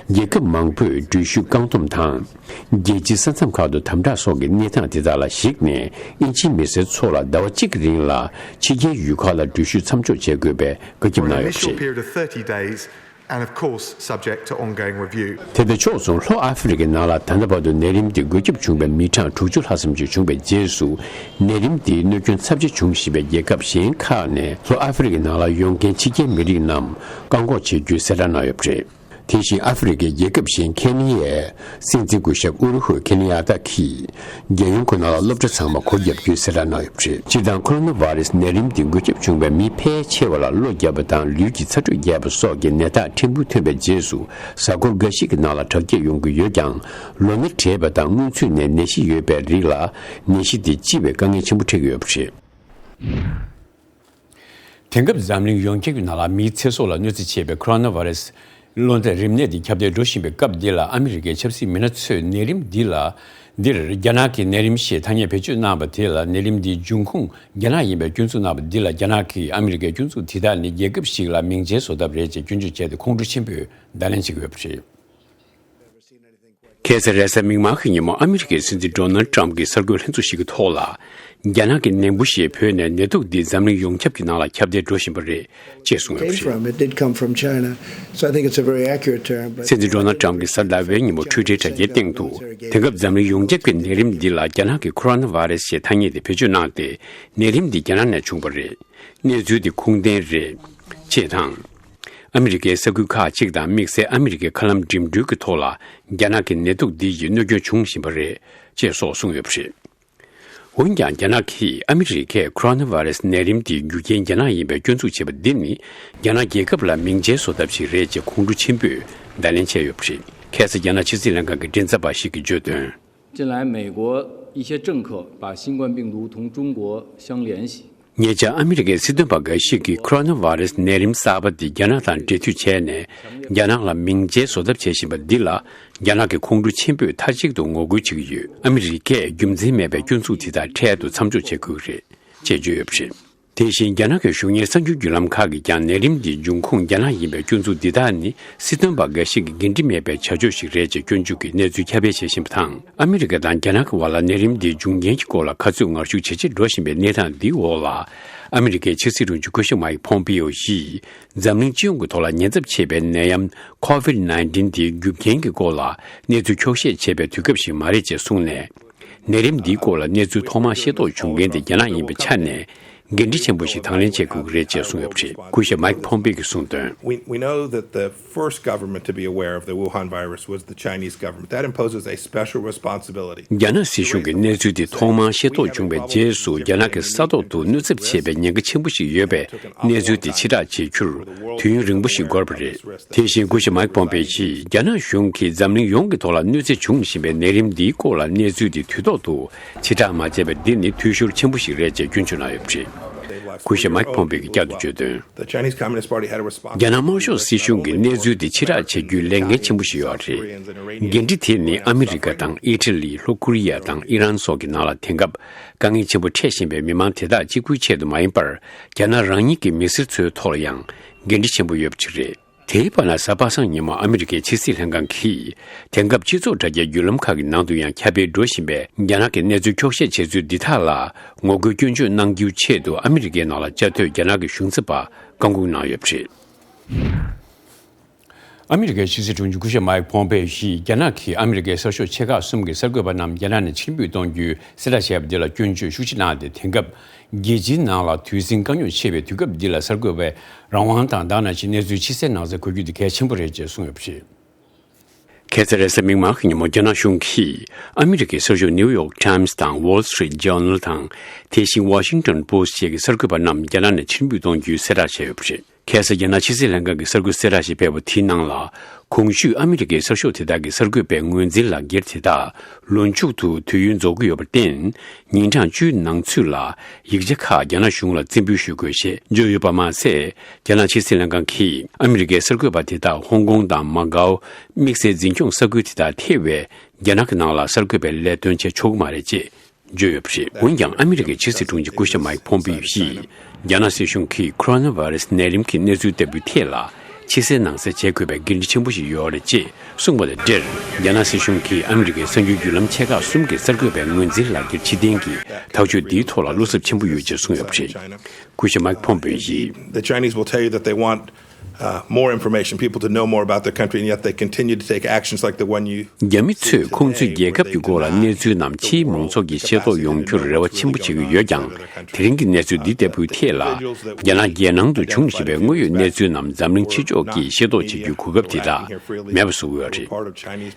རྒྱལ་ཁབ་མང་པོས་འགྲུལ་བཞུད་བཀག་སྡོམ་དང་། རྒྱལ་སྤྱིའི་ས་མཚམས་ཁག་ཏུ་དམ་དྲག་སོགས་ཀྱི་གནས་སྟངས་དེ་དག་ལ་གཞིགས་ནས། དབྱིན་ཇིའི་མི་སེར་ཚོ་ལ་ཟླ་བ་གཅིག་གི་རིང་ལ་ཕྱི་རྒྱལ་ཡུལ་ཁག་ལ་འགྲུལ་བཞུད་མཚམས་འཇོག་བྱེད་དགོས་པའི་བཀའ་ཁྱབ་གནང་ཡོད་པ་རེད། Period of thirty days, and of course subject to ongoing review. དེ་དང་ཕྱོགས་མཚུངས་ལྷོ་ཨ་ཧྥེ་རི་ཁའི་ནང་ལ་ད་ལྟ་བར་དུ་ནད་རིམས་དེ་འགོས་ཁྱབ་བྱུང་བའི་མི་གྲངས་དྲུག་ཅུ་ལྷག་ཙམ་ཞིག་བྱུང་བའི་རྗེས་སུ། ནད་རིམས་དེའི་གནོད་སྐྱོན་ཚབས་ཆེ་བྱུང་བཞིན་པའི་རྒྱལ་ཁབ་གཞན་ཁག་ནས་ལྷོ་ཨ་ཧྥེ་རི་ཁའི་ནང་ལ་ཡོང་མཁན་ཕྱི་རྒྱལ་མི་རིགས་རྣམས་བཀག་འགོག་བྱེད་རྒྱུའི་གསལ་བསྒྲགས་གནང་ཡོད་པ་རེད། དེ་བཞིན་ཨ་ཧྥེ་རི་ཁའི་རྒྱལ་ཁབ་གཞན་ཁེ་ནི་ཡའི་སྲིད་འཛིན་སྐུ་ཞབས་ཨུ་རུ་ཧུ་ཁེ་ནི་ཡ་ཏ་གིས་རྒྱལ་ཡོངས་ཁོ་ན་ལ་སློབ་གྲྭ་ཚང་མ་སྒོ་བརྒྱབ་རྒྱུའི་གསལ་བསྒྲགས་གནང་ཡོད་པ་རེད། སྤྱིར་བཏང་ཁོ་རོ་ན་བྷ་རེ་སི་ནད་རིམས་དེ་འགོས་ཁྱབ་བྱུང་བའི་མི་ཕལ་ཆེ་བ་ལ་གློ་བརྒྱབ་པ་དང་ལུས་ཀྱི་ཚ་དྲོད་རྒྱས་པ་སོགས་ཀྱི་ནད་རྟགས་ཕྲན་བུ་ཐོན་པའི་རྗེས་སུ་གཟའ་འཁོར་འགའ་ཞིག་གི་ནང་ལ་དྲག་སྐྱེད་ཡོང་གི་ཡོད་ཀྱང་། ལོ་ན་བགྲེས་པ་དང་སྔོན་ཚུད་ནས་ནད་གཞི་ཡོད་པའི་རིགས་ལ་ནད་གཞི་དེ་ལྕི་བའི་དཀའ་ངལ་ཆེན་པོ་འཕྲད་ཀྱི་ཡོད་པ་རེད། དེང་སྐབས་འཛམ་གླིང་ཡོངས་ཁྱབ་ཀྱི་ནང་ལ་མིའི་ཚེ་སྲོག་ལ་གནོད་འཚེ་ཆེ་བའི་ཁོ་རོ་ན་བྷ་རེ་སི་གློ་ཚད་རིམས་ནད་འདི་ཁྱབ་གདལ་འགྲོ་བཞིན་པའི་སྐབས་འདི་ལ། ཨ་མི་རི་ཀའི་ཆབ་སྲིད་མི་སྣ་ཚོས་ནད་རིམས་འདི་ལ། འདིར་རྒྱ་ནག་གི་ནད་རིམས་ཞེས་ཐ་སྙད་བེད་སྤྱོད་གནང་བ་དེ་ལ། ནད་རིམས་འདིའི་འབྱུང་ཁུངས་རྒྱ་ནག་ཡིན་པའི་སྐྱོན་འཛུགས་གནང་བ་འདི་ལ། རྒྱ་ནག་གིས་ཨ་མི་རི་ཀའི་སྐྱོན་འཛུགས་དེ་དག་ནི་རྒྱལ་ཁབ་ཞིག་ལ་མིང་ཆེན་བཟོ་ཐབས་རེད་ཅེས་སྐྱོན་བརྗོད་བྱས་ཏེ་ཁོང་ཁྲོ་ཆེན་པོས་བརྡ་ལན་བྱེད་ཀྱི་ཡོད་པ་རེད། ཁ་སང་རེས་གཟའ་མིག་དམར་གྱི་ཉིན་མོ་ཨ་མི་རི་ཀའི་སྲིད་འཛིན་ཌོ་ནལ་ཌི་ཊརམ་ཕི་གྱིས་གསར་འགོད་ལྷན་ཚོགས་ཤིག་གི་ཐོག་ལ། རྒྱ་ནག་གི་ནད་འབུ་ཞེས་བོས་ནས་ནད་དུག་འདི་འཛམ་གླིང་ཡོངས་ཁྱབ་ཀྱི་ནང་ལ་ཁྱབ་གདལ་འགྲོ་བཞིན་པ་རེད་ཅེས་གསུངས་ཡོད་པ་རེད། Came from. It did come from China, so I think it's a very accurate term, but སྲིད་འཛིན་ཌོ་ནལ་ཌི་ཊརམ་ཕི་གྱིས་གཟའ་ཟླ་བའི་ཉིན་མོ་ཊུའི་ཊར་དྲ་རྒྱའི་སྟེང་དུ། དེང་སྐབས་འཛམ་གླིང་ཡོངས་ཁྱབ་ཀྱི་ནད་རིམས་འདི་ལ་རྒྱ་ནག་གི་ཁོ་རོ་ན་བྷ་རེ་སི་ཞེས་ཐ་སྙད་དེ་བེད་སྤྱོད་གནང་སྟེ། ནད་རིམས་འདི་རྒྱ་ནག་ནས་བྱུང་བ་རེད། གནས་ཚུལ་འདི་ཁུངས་ལྡན་རེད། ཅེས་དང་། ཨ་མི་རི་ཀའི་ས་ཁུལ་ཁག་ཅིག་དང་དམིགས་བསལ་ཨ་མི་རི་ཀའི་མཁའ་ལམ་འགྲིམ་འགྲུལ་གྱི་ཐོག་ལ་རྒྱ་ནག་གི་ནད་དུག་འདི་ཡིས་གནོད་སྐྱོན་བྱུང་བཞིན་པ་རེད་ཅེས་སོགས་གསུངས་ཡོད་པ་རེད། འོན་ཀྱང་རྒྱ་ནག་གིས་ཨ་མི་རི་ཀས་ཁོ་རོ་ན་བྷ་རེ་སི་ནད་རིམས་དེའི་རྒྱུ་རྐྱེན་རྒྱ་ནག་ཡིན་པའི་སྐྱོན་འཛུགས་བྱས་པ་འདི་ནི། རྒྱ་ནག་རྒྱལ་ཁབ་ལ་མིང་ཆེན་བཟོ་ཐབས་ཤིག་རེད་ཅེས་ཁོང་ཁྲོ་ཆེན་པོས་བརྡ་ལན་བྱས་ཡོད་པ་རེད། ཁ་སང་རྒྱ་ནག་ཕྱི་སྲིད་ལྷན་ཁང་གི་མགྲིན་ཚབ་པ་ཞིག་གིས་བརྗོད་དོན། 近来，美国一些政客把新冠病毒同中国相联系。 ཉེ་ཆར་ཨ་མི་རི་ཀའི་སྲིད་དོན་པ་འགའ་ཞིག་གིས་ཁོ་རོ་ན་བྷ་རེ་སི་ནད་རིམས་གསར་པ་འདི་རྒྱ་ནག་དང་འབྲེལ་མཐུད་བྱས་ནས། རྒྱ་ནག་ལ་མིང་ཆེན་བཟོ་ཐབས་བྱེད་བཞིན་པ་འདི་ལ། རྒྱ་ནག་གིས་ཁོང་ཁྲོ་ཆེན་པོས་མཐའ་གཅིག་ཏུ་ངོ་རྒོལ་བྱེད་ཀྱི་ཡོད། ཨ་མི་རི་ཀས་རྒྱུ་མཚན་མེད་པའི་སྐྱོན་འཛུགས་དེ་དག་འཕྲལ་དུ་མཚམས་འཇོག་བྱེད་དགོས་ཀྱི་རེད་ཅེས་བརྗོད་ཡོད་པ་རེད། དེ་བཞིན་རྒྱ་ནག་གི་གཞུང་གཉེར་གསར་འགྱུར་བརྒྱུད་ལམ་ཁག་གིས་ཀྱང་ནད་རིམས་འདིའི་འབྱུང་ཁུངས་རྒྱ་ནག་ཡིན་པའི་སྐྱོན་འཛུགས་འདི་དག་ནི་སྲིད་དོན་པ་འགའ་ཞིག་གི་འགན་འཁྲི་མེད་པའི་བྱ་སྤྱོད་ཞིག་རེད་ཅེས་སྐྱོན་བརྗོད་ཀྱི་གནས་ཚུལ་ཁྱབ་སྤེལ་བྱེད་བཞིན་པ་དང་། ཨ་མི་རི་ཀ་དང་རྒྱ་ནག་གི་བར་ལ་ནད་རིམས་འདིའི་འབྱུང་རྐྱེན་གྱི་སྐོར་ལ་ག་ཚོད་ངར་ཤུགས་ཇེ་ཆེར་འགྲོ་བཞིན་པའི་གནས་སྟངས་འདིའི་འོག་ལ། ཨ་མི་རི་ཀའི་ཕྱི་སྲིད་དྲུང་ཆེ་སྐུ་ཞབས་མཱིག་ཕོམ་པེའོ་ཡིས་འཛམ་གླིང་སྤྱི་ཡོངས་ཀྱི་ཐོག་ལ་ཉེན་ཚབས་ཆེ་བའི་ནད་ཡམས་ཁོ་ཝིད་ནའིན་ཊིན་དེའི་རྒྱུ་རྐྱེན་གྱི་སྐོར་ལ་གནས་ཚུལ་འཁྱོག་བཤད་བྱེད་པའི་དུས་སྐབས་ཤིག་མ་རེད་ཅེས་གསུངས་ནས། ནད་རིམས་འདིའི་སྐོར་ལ་གནས་ཚུལ་ཐོག་མར་ཤེས་རྟོགས་བྱུང་མཁན་དེ་རྒྱ་ནག་ཡིན་པའི་ཆ་ནས། འགན་འཁྲི་ཆེན་པོ་ཞིག་དང་ལེན་བྱེད་དགོས་ཀྱི་རེད་ཅེས་གསུངས་ཡོད་པ་རེད། སྐུ་ཞབས་མཱིག་ཕོམ་པེ་གིས་གསུངས་དོན། We, we know that the first government to be aware of the Wuhan virus was the Chinese government. That imposes a special responsibility. རྒྱ་ནག་སྲིད་གཞུང་གིས་གནས་ཚུལ་དེ་ཐོག་མར་ཤེས་རྟོགས་བྱུང་བའི་རྗེས་སུ། རྒྱ་ནག་གི་ས་ཐོག་ཏུ་གནོད་ཚབས་ཆེ་བའི་ཉེན་ཁ་ཆེན་པོ་ཞིག་ཡོད་པའི་གནས་ཚུལ་དེ་ཕྱིར་བསྒྲགས་བྱེད་རྒྱུར་དུས་ཡུན་རིང་པོ་ཞིག་འགོར་བ་རེད། དེ་བཞིན་སྐུ་ཞབས་མཱིག་ཕོམ་པེ་ཡིས་རྒྱ་ནག་གཞུང་གིས་འཛམ་གླིང་ཡོངས་ཀྱི་ཐོག་ལ་གནོད་འཚེ་བྱུང་བཞིན་པའི་ནད་རིམས་འདིའི་སྐོར་ལ་གནས་ཚུལ་དེ་དུས་ཐོག་ཏུ་ཕྱིར་བསྒྲགས་མ་བྱས་པ་འདི་ནི་འཐུས་ཤོར་ཆེན་པོ་ཞིག་རེད་ཅེས་སྐྱོན་བརྗོད་གནང་ཡོད་པ་རེད། སྐུ་ཞབས་མཱིག་ཕོམ་པེ་གིས་བསྐྱར་དུ་བརྗོད་དོན། The Chinese Communist Party had a responsibility. རྒྱ་ནག་དམར་ཤོག་སྲིད་གཞུང་གིས་གནས་ཚུལ་འདི་ཕྱིར་བསྒྲགས་བྱེད་རྒྱུའི་ལས་འགན་ཆེན་པོ་ཞིག་ཡོད་པ་རེད། འགན་འཁྲི་དེ་ནི་ཨ་མི་རི་ཀ་དང་ཨི་ཊ་ལི། ལྷོ་ཀོ་རི་ཡ་དང་ཨི་རན་སོགས་ཀྱི་ནང་ལ་དེང་སྐབས་དཀའ་ངལ་ཆེན་པོ་འཕྲད་བཞིན་པའི་མི་མང་དེ་དག་གཅིག་པུའི་ཆེད་དུ་མ་ཡིན་པར། རྒྱ་ནག་རང་ཉིད་ཀྱི་མི་སེར་ཚོའི་ཐོག་ལ་ཡང་འགན་འཁྲི་ཆེན་པོ་ཡོད་པ་ཞིག་རེད། དེའི་བར་ན་གཟའ་པ་སངས་ཉིན་མོ་ཨ་མི་རི་ཀའི་ཕྱི་སྲིད་ལྷན་ཁང་གིས། དེང་སྐབས་སྤྱི་ཚོགས་དྲ་རྒྱའི་བརྒྱུད་ལམ་ཁག་གི་ནང་དུ་ཡང་ཁྱབ་སྤེལ་འགྲོ་བཞིན་པའི་རྒྱ་ནག་གི་གནས་ཚུལ་འཁྱོག་བཤད་བྱས་ཚུལ་འདི་དག་ལ་ངོ་རྒོལ་སྐྱོན་བརྗོད་གནང་རྒྱུའི་ཆེད་དུ་ཨ་མི་རི་ཀའི་ནང་ལ་བཅའ་སྡོད་རྒྱ་ནག་གི་གཞུང་ཚབ་པ་བཀའ་འགུག་གནང་ཡོད་པ་རེད། ཨ་མི་རི་ཀའི་ཕྱི་སྲིད་དྲུང་ཆེ་སྐུ་ཞབས་མཱིག་ཕོམ་པེ་ཡིས་རྒྱ་ནག་གིས་ཨ་མི་རི་ཀའི་གསར་ཤོག་ཆེ་ཁག་གསུམ་གྱི་གསར་འགོད་པ་རྣམས་རྒྱ་ནག་ནས་ཕྱིར་འབུད་གཏོང་རྒྱུའི་གསལ་བསྒྲགས་བྱས་པ་འདི་ལ་སྐྱོན་བརྗོད་ཤུགས་ཆེ་གནང་སྟེ། དེང་སྐབས་རྒྱལ་སྤྱིའི་ནང་ལ་དུས་ཟིང་དཀའ་རྙོག་ཆེ་བའི་དུས་སྐབས་འདི་ལ་གསར་འགོད་པའི་རང་དབང་དང་དེ་ནང་བཞིན་གནས་ཚུལ་ཕྱི་གསལ་ནང་གསལ་དགོས་རྒྱུ་དེ་གལ་ཆེན་པོ་རེད་ཅེས་གསུངས་ཡོད་པ་རེད། ཁ་སང་རེས་གཟའ་མིག་དམར་གྱི་ཉིན་མོ་རྒྱ་ནག་གཞུང་གིས་ཨ་མི་རི་ཀའི་གསར་ཤོག་ནིའུ་ཡོག་ཊའིམ་སི་དང་ཝོལ་སི་ཊི་རི་ཊི་ཇར་ནལ་དང་། དེ་བཞིན་ཝ་ཤིང་ཊོན་པོ་སི་ཊི་བཅས་ཀྱི་གསར་འགོད་པ་རྣམས་རྒྱ་ནག་ནས་ཕྱིར་འབུད་གཏོང་རྒྱུའི་གསལ་བསྒྲགས་བྱས་ཡོད་པ་རེད། ཁ་སང་རྒྱ་ནག་ཕྱི་སྲིད་ལྷན་ཁང་གི་གསར་འགོད་གསལ་བསྒྲགས་ཤིག་སྤེལ་བ་དེའི་ནང་ལ། གོང་ཞུས་ཨ་མི་རི་ཀའི་གསར་ཤོག་དེ་དག་གི་གསར་འགོད་པའི་ངོས་འཛིན་ལག་འཁྱེར་དེ་དག་ལོ་མཇུག་ཏུ་དུས་ཡུན་རྫོགས་ཀྱི་ཡོད་པར་བརྟེན། ཉིན་གྲངས་བཅུའི་ནང་ཚུད་ལ་ཡིག་ཆ་ཁག་རྒྱ་ནག་གཞུང་ལ་རྩིས་འབུལ་ཞུ་དགོས་ཞེས་བརྗོད་ཡོད་པ་མ་ཟད། རྒྱ་ནག་ཕྱི་སྲིད་ལྷན་ཁང་གིས་ཨ་མི་རི་ཀའི་གསར་འགོད་པ་དེ་དག་ཧོང་ཀོང་དང་མ་ཀའོ་དམིགས་བསལ་འཛིན་སྐྱོང་ས་ཁུལ་དེ་དག་ཐེ་བའི་རྒྱ་ནག་གི་ནང་ལ་གསར་འགོད་པའི་ལས་དོན་བྱེད་ཆོག་གི་མ་རེད་ཅེས་བརྗོད་ཡོད་པ་རེད། འོན་ཀྱང་ཨ་མི་རི་ཀའི་ཕྱི་སྲིད་དྲུང་ཆེ་སྐུ་ཞབས་མཱིག་ཕོམ་པེ་ཡིས། རྒྱ་ནག་སྲིད་གཞུང་གིས་ཁོ་རོ་ན་ཝེ་རུ་སི་ནད་རིམས་ཀྱི་གནས་ཚུལ་ལྟ་བུའི་ཐད་ལ་ཕྱི་གསལ་ནང་གསལ་བྱེད་དགོས་པའི་འགན་འཁྲི་ཆེན་པོ་ཞིག་ཡོད་རེད་ཅེས་གསུངས་པ་དང་འབྲེལ། རྒྱ་ནག་སྲིད་གཞུང་གིས་ཨ་མི་རི་ཀའི་གསར་འགྱུར་བརྒྱུད་ལམ་ཆེ་ཁག་གསུམ་གྱི་གསར་འགོད་པའི་ངོས་འཛིན་ལག་འཁྱེར་ཕྱིར་འཐེན་གྱི་ཐག་གཅོད་འདིའི་ཐོག་ལ་བློ་འཚབ་ཆེན་པོ་ཡོད་ཅེས་གསུངས་ཡོད་པ་རེད། སྐུ་ཞབས་མཱིག་ཕོམ་པེ་ཡིས། The Chinese will tell you that they want, uh, more information, people to know more about their country, and yet they continue to take actions like the one you རྒྱ་མི་ཚོས་ཁོང་ཚོའི་རྒྱལ་ཁབ་ཀྱི་སྐོར་ལ་གནས་ཚུལ་རྣམས་ཕྱིའི་མང་ཚོགས་ཀྱིས་ཤེས་རྟོགས་ཡོང་རྒྱུར་རེ་བ་ཆེན་པོ་བྱེད་ཀྱི་ཡོད་ཀྱང་། དེ་རིང་གི་གནས་ཚུལ་འདི་ལྟ་བུའི་ཐད་ལ། རྒྱ་ནག་རྒྱལ་ནང་དུ་བྱུང་བཞིན་པའི་དངོས་ཡོད་གནས་ཚུལ་རྣམས་འཛམ་གླིང་ཕྱི་ཕྱོགས་ཀྱིས་ཤེས་རྟོགས་བྱེད་རྒྱུའི་གོ་སྐབས་དེ་དག་མེད་པ་བཟོ་གི་ཡོད་རེད།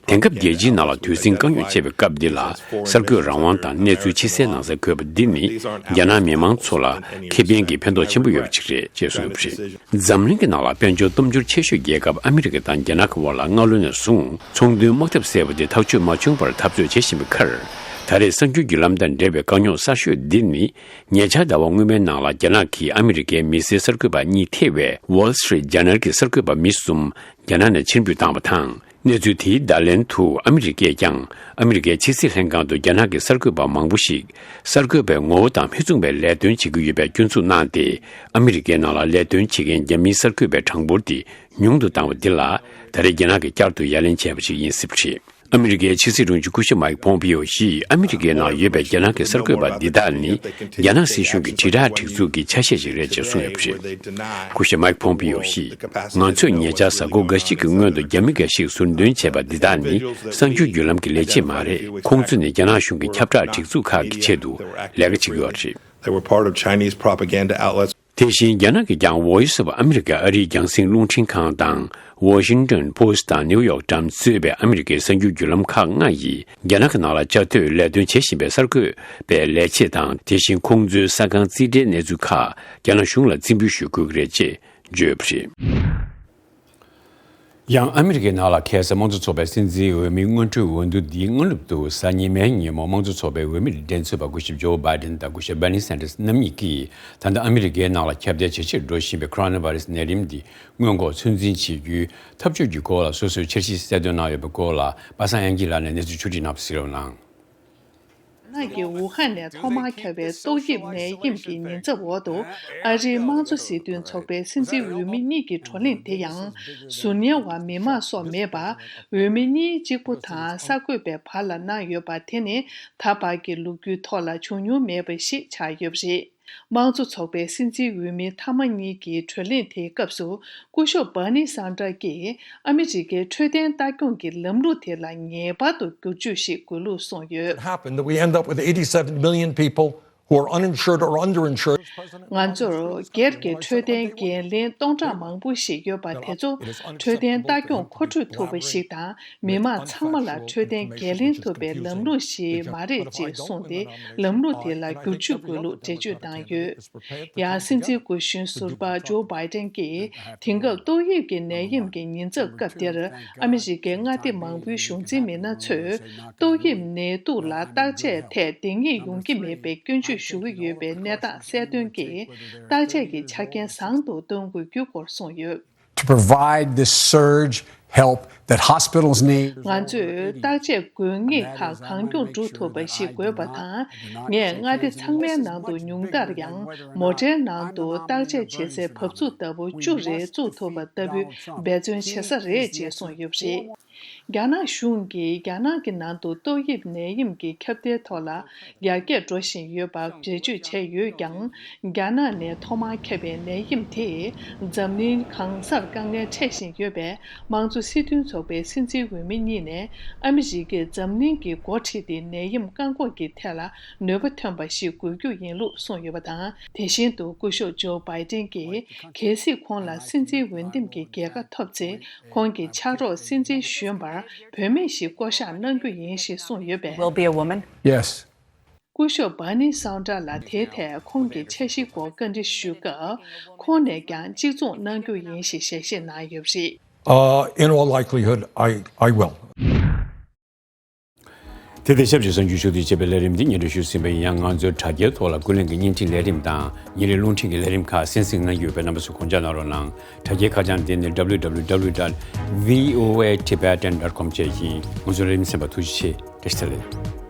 དེང་སྐབས་རྒྱལ་སྤྱིའི་ནང་ལ་དུས་ཟིང་དཀའ་རྙོག་ཆེ་བའི་སྐབས་འདི་ལ། གསར་འགོད་རང་དབང་དང་གནས་ཚུལ་ཕྱི་གསལ་ནང་གསལ་དགོས་པ་འདི་ནི། རྒྱ་ནག་མི་མང་ཚོ་ལ་ཁེ་ཕན་གྱི་ཕན་ཐོགས་ཆེན་པོ་ཡོད་པ་ཞིག་རེད་ཅེས་གསུངས་ཡོད་པ་རེད། འཛམ་གླིང་གི་ནང་ལ་དཔལ་འབྱོར་སྟོབས་འབྱོར་ཆེ་ཤོས་རྒྱལ་ཁབ་ཨ་མི་རི་ཀ་དང་རྒྱ་ནག་གི་དབར་ལ་སྔ་ལོ་ནས་བཟུང་ཚོང་དོན་དམག་འཐབ་ཟེར་བ་དེ་ཐག་གཅོད་མ་བྱུང་བར་འཐབ་རྩོད་བྱེད་བཞིན་པའི་ཁར། ད་རེས་གསར་འགྱུར་བརྒྱུད་ལམ་དང་འབྲེལ་བའི་དཀའ་རྙོག་གསར་ཤོས་འདི་ནི། ཉེ་ཆར་ཟླ་བ་སྔོན་མའི་ནང་ལ་རྒྱ་ནག་གིས་ཨ་མི་རི་ཀའི་མི་སེར་གསར་འགོད་པ་གཉིས་ཐེ་བའི་Wall Street Journal་གྱི་གསར་འགོད་པ་མི་གསུམ་རྒྱ་ནག་ནས་ཕྱིར་འབུད་བཏང་བ་དང་། གནས་ཚུལ་དེའི་བརྡ་ལན་དུ་ཨ་མི་རི་ཀས་ཀྱང་ཨ་མི་རི་ཀའི་ཕྱི་སྲིད་ལྷན་ཁང་དུ་རྒྱ་ནག་གི་གསར་འགོད་པ་མང་པོ་ཞིག་གསར་འགོད་པའི་ངོ་བོ་དང་མི་མཚུངས་པའི་ལས་དོན་བྱེད་ཀྱི་ཡོད་པའི་སྐྱོན་འཛུགས་གནང་སྟེ། ཨ་མི་རི་ཀའི་ནང་ལ་ལས་དོན་བྱེད་མཁན་རྒྱ་མིའི་གསར་འགོད་པའི་གྲངས་འབོར་དེ་ཉུང་དུ་བཏང་བ་འདི་ལ། ད་རེས་རྒྱ་ནག་གིས་བསྐྱར་དུ་ཡ་ལན་བྱས་པ་ཞིག་ཡིན་སྲིད་པ་རེད། ཨ་མི་རི་ཀའི་ཕྱི་སྲིད་དྲུང་ཆེ་སྐུ་ཞབས་མཱིག་ཕོམ་པིའོ་ཡིས་ཨ་མི་རི་ཀའི་ནང་ཡོད་པའི་རྒྱ་ནག་གི་གསར་འགོད་པ་འདི་དག་ནི་རྒྱ་ནག་སྲིད་གཞུང་གི་དྲིལ་བསྒྲགས་སྒྲིག་འཛུགས་ཀྱི་ཆ་ཤས་ཤིག་རེད་ཅེས་གསུངས་ཡོད་པ་རེད། སྐུ་ཞབས་མཱིག་ཕོམ་པིའོ་ཡིས། ང་ཚོས་ཉེ་ཆར་གཟའ་འཁོར་འགའ་ཞིག་གི་སྔོན་དུ་རྒྱ་མི་འགའ་ཞིག་ཟུར་འདོན་བྱས་པ་འདི་དག་ནི་གསར་འགྱུར་བརྒྱུད་ལམ་གྱི་ལས་བྱེད་མ་རེད། ཁོང་ཚོ་ནི་རྒྱ་ནག་གཞུང་གི་ཁྱབ་བསྒྲགས་སྒྲིག་འཛུགས་ཁག་གི་ཆེད་དུ་ལས་ཀ་བྱེད་ཀྱི་ཡོད་རེད། They were part of Chinese propaganda outlets. དེ་བཞིན་རྒྱ་ནག་གིས་ཀྱང་Voice of America ཨ་རིའི་རྒྱང་སྲིང་རླུང་འཕྲིན་ཁང་དང་Washington Post དང་New York Times གཙོས་པའི་ཨ་མི་རི་ཀའི་གསར་འགྱུར་བརྒྱུད་ལམ་ཁག་ལྔ་ཡིས་རྒྱ་ནག་གི་ནང་ལ་བཅའ་སྡོད་ལས་དོན་བྱེད་བཞིན་པའི་གསར་འགོད་པའི་ལས་བྱེད་དང་། དེ་བཞིན་ཁོང་ཚོའི་གསར་ཁང་རྩིས་ཁྲའི་གནས་ཚུལ་ཁག་རྒྱ་ནག་གཞུང་ལ་རྩིས་འབུལ་ཞུ་དགོས་ཀྱི་རེད་ཅེས་བརྗོད་ཡོད་པ་རེད། ཡང་ཨ་མི་རི་ཀའི་ནང་ལ་ཁ་སང་དམངས་གཙོ་ཚོགས་པའི་སྲིད་འཛིན་འོས་མིའི་སྔོན་འགྲོའི་འོས་བསྡུ་འདིའི་སྔ་ནུབ་ཏུ་གཟའ་ཉི་མའི་ཉིན་མོ་དམངས་གཙོ་ཚོགས་པའི་འོས་མིར་འགྲན་རྩོད་པ་སྐུ་ཞབས་ཇོ་བྷའི་ཌེན་དང་སྐུ་ཞབས་བྷར་ནི་སན་ཏར་སི་རྣམ་གཉིས་ཀྱིས། ད་ལྟ་ཨ་མི་རི་ཀའི་ནང་ལ་ཁྱབ་གདལ་ཇེ་ཆེར་འགྲོ་བཞིན་པའི་ཁོ་རོ་ན་བྷ་ར་སི་ནད་རིམས་འདི་སྔོན་འགོག་ཚོད་འཛིན་བྱེད་རྒྱུའི་འཐབ་ཇུས་ཀྱི་སྐོར་ལ་སོ་སོའི་འཆར་གཞི་གསལ་སྟོན་གནང་ཡོད་པའི་སྐོར་ལ་པ་སངས་དབྱངས་སྐྱིད་ལགས་ནས་གནས་ཚུལ་ཕྱོགས་སྒྲིག་གནང་བ་གཟིགས་རོགས་གནང་། ནག་གི་ཝུ་ཧན་ནས་ཐོག་མར་ཁྱབ་པའི་ཏོག་དབྱིབས་ནད་ཡམས་ཀྱི་ཉེན་ཚབས་འོག་ཏུ། ཨ་རིའི་དམངས་གཙོ་སྲིད་དོན་ཚོགས་པའི་སྲིད་འཛིན་འོས་མི་གཉིས་ཀྱི་བགྲོ་གླེང་དེ་ཡང་། ཟུར་ཉན་བ་མི་མང་སོགས་མེད་པར། འོས་མི་གཉིས་གཅིག་པུ་དང་གསར་འགོད་པའི་བར་ལ་གནང་ཡོད་པ་དེ་ནི། ད་བར་གྱི་ལོ་རྒྱུས་ཐོག་ལ་བྱུང་མྱོང་མེད་པ་ཞིག་ཆགས་ཡོད་པ་རེད། དམངས་གཙོ་ཚོགས་པའི་སྲིད་འཛིན་འོས་མི་མཐའ་མ་གཉིས་ཀྱི་བགྲོ་གླེང་དེའི་སྐབས་སུ། སྐུ་ཞབས་Bernie Sanders་ཀྱིས་ཨ་མི་རི་ཀའི་འཕྲོད་བསྟེན་ལྟ་སྐྱོང་གི་ལམ་ལུགས་དེ་ལ་ངེས་པར་དུ་བསྒྱུར་བཅོས་ཤིག་དགོས་ལུགས་གསུངས་ཡོད། Happen that we end up with eighty-seven million people who are uninsured or underinsured. ང་ཚོར་སྒེར་གྱི་འཕྲོད་བསྟེན་འགན་ལེན་སྟོང་ཕྲག་མང་པོ་ཞིག་ཡོད་པ་དེ་ཚོ་འཕྲོད་བསྟེན་ལྟ་སྐྱོང་མཁོ་སྤྲོད་ཐུབ་པ་ཞིག་དང་། མི་མང་ཚང་མ་ལ་འཕྲོད་བསྟེན་འགན་ལེན་ཐུབ་པའི་ལམ་ལུགས་ཤིག་མ་རེད་ཅེས་གསུངས་ཏེ། ལམ་ལུགས་དེ་ལ་བསྒྱུར་བཅོས་དགོས་ལུགས་འགྲེལ་བརྗོད་བཏང་ཡོད། ཡང་སྲིད་འཛིན་སྐུ་གཞོན་ཟུར་པ་ཇོ་བྷའི་ཏན་གྱིས། དེང་སྐབས་ཏོག་དབྱིབས་ཀྱི་ནད་ཡམས་ཀྱི་ཉེན་ཚབས་སྐབས་འདིར། ཨ་མི་རི་ཀའི་མངའ་སྡེ་མང་པོའི་གཞུང་འཛིན་མི་སྣ་ཚོས། ཏོག་དབྱིབས་ནད་དུག་ལ་བརྟག་དཔྱད་ཐད་འདང་ངེས་ཡོང་གི་མེད་པའི་སྐྱོན་བརྗོད་ཞུ་གི་ཡོད་པའི་གནས་སྟངས་གསལ་སྟོན་གྱིས། བརྟག་དཔྱད་ཀྱི་ཆ་རྐྱེན་བཟང་དུ་གཏོང་དགོས་རྒྱུ་སྐོར་གསུངས་ཡོད། To provide this surge help that hospitals need. ང་ཚོས་བརྟག་དཔྱད་དགོས་ངེས་ཁག་གང་མགྱོགས་སྒྲུབ་ཐུབ་པ་ཞིག་དགོས་པ་དང་། ངས་མངའ་སྡེ་ཚང་མའི་ནང་དུ་ཉུང་མཐར་ཡང་མོ་ཊའི་ནང་དུ་བརྟག་དཔྱད་བྱེད་སའི་བབས་ཚུགས་ལྟ་བུ་བཅུ་རེ་བཙུགས་ཐུབ་པ་ལྟ་བུའི་འབད་བརྩོན་བྱེད་ས་རེད་ཅེས་གསུངས་ཡོད་པ་རེད། རྒྱ་ནག་གཞུང་གིས་རྒྱ་ནག་གི་ནང་དུ་ཏོག་དབྱིབས་ནད་ཡམས་ཀྱི་ཁྱབ་གདལ་ཐོག་ལ་ཡར་རྒྱས་འགྲོ་བཞིན་ཡོད་པ་འགྲེལ་བརྗོད་བྱས་ཡོད་ཀྱང་། རྒྱ་ནག་ནས་ཐོག་མར་ཁྱབ་པའི་ནད་ཡམས་དེས་འཛམ་གླིང་གང་སར་དཀའ་ངལ་འཕྲད་བཞིན་ཡོད་པས། དམངས་གཙོ་སྲིད་དོན་ཚོགས་པའི་སྲིད་འཛིན་འོས་མི་གཉིས་ནས་ཨ་མི་རི་ཀས་འཛམ་གླིང་གི་འགོ་ཁྲིད་དེ་ནད་ཡམས་བཀག་འགོག་གི་ཐད་ལ་ནུས་པ་ཐོན་པ་ཞིག་དགོས་རྒྱུ་ཡིན་ལུགས་གསུངས་ཡོད་པ་དང་། དེ་བཞིན་དུ་སྐུ་ཞབས་ཇོ་བྷའི་ཏན་གྱིས་གལ་སྲིད་ཁོང་ལ་སྲིད་འཛིན་འོས་འདེམས་ཀྱི་རྒྱལ་ཁ་ཐོབ་ཚེ། ཁོང་གི་ཕྱག་རོགས་སྲིད་འཛིན་གཞོན་པར་བུད་མེད་ཞིག་བསྐོ་གཞག་གནང་རྒྱུ་ཡིན་ཞེས་གསུངས་ཡོད་པས། Will be a woman. Yes. སྐུ་ཞབས་Bernie Sanders་ལ་དེའི་ཐད་ཁོང་གི་འཆར་གཞིའི་སྐོར་བཀའ་འདྲི་ཞུས་སྐབས། ཁོང་ནས་ཀྱང་གཅིག་མཚུངས་གནང་རྒྱུ་ཡིན་ཞེས་ཞལ་བཞེས་གནང་ཡོད་པ་རེད། Uh, in all likelihood, I, I will. དེ་དང་ཆབས་ཅིག་གསར་འགྱུར་ཞུ་གཏུག་བྱེད་པའི་ལས་རིམ་འདི་སྙན་སྒྲོན་ཞུས་ཟིན་པ་ཡིན་ཡང་། ང་ཚོའི་དྲ་རྒྱའི་ཐོག་ལ་ཀུན་གླེང་གི་བརྙན་འཕྲིན་ལས་རིམ་དང་ཉིན་རེའི་རླུང་འཕྲིན་གྱི་ལས་རིམ་ཁག་གསན་གཟིགས་གནང་གི་ཡོད་པས། རྣམ་པ་ཚོས་དགོངས་འཇགས་གནང་རོགས་གནང་། དྲ་རྒྱའི་ཁ་བྱང་འདི་ནི་W W W dot V O A Tibetan dot com བཅས་ཡིན། ང་ཚོའི་ལས་རིམ་གསན་པར་ཐུགས་རྗེ་ཆེ། བཀྲ་ཤིས་བདེ་ལེགས།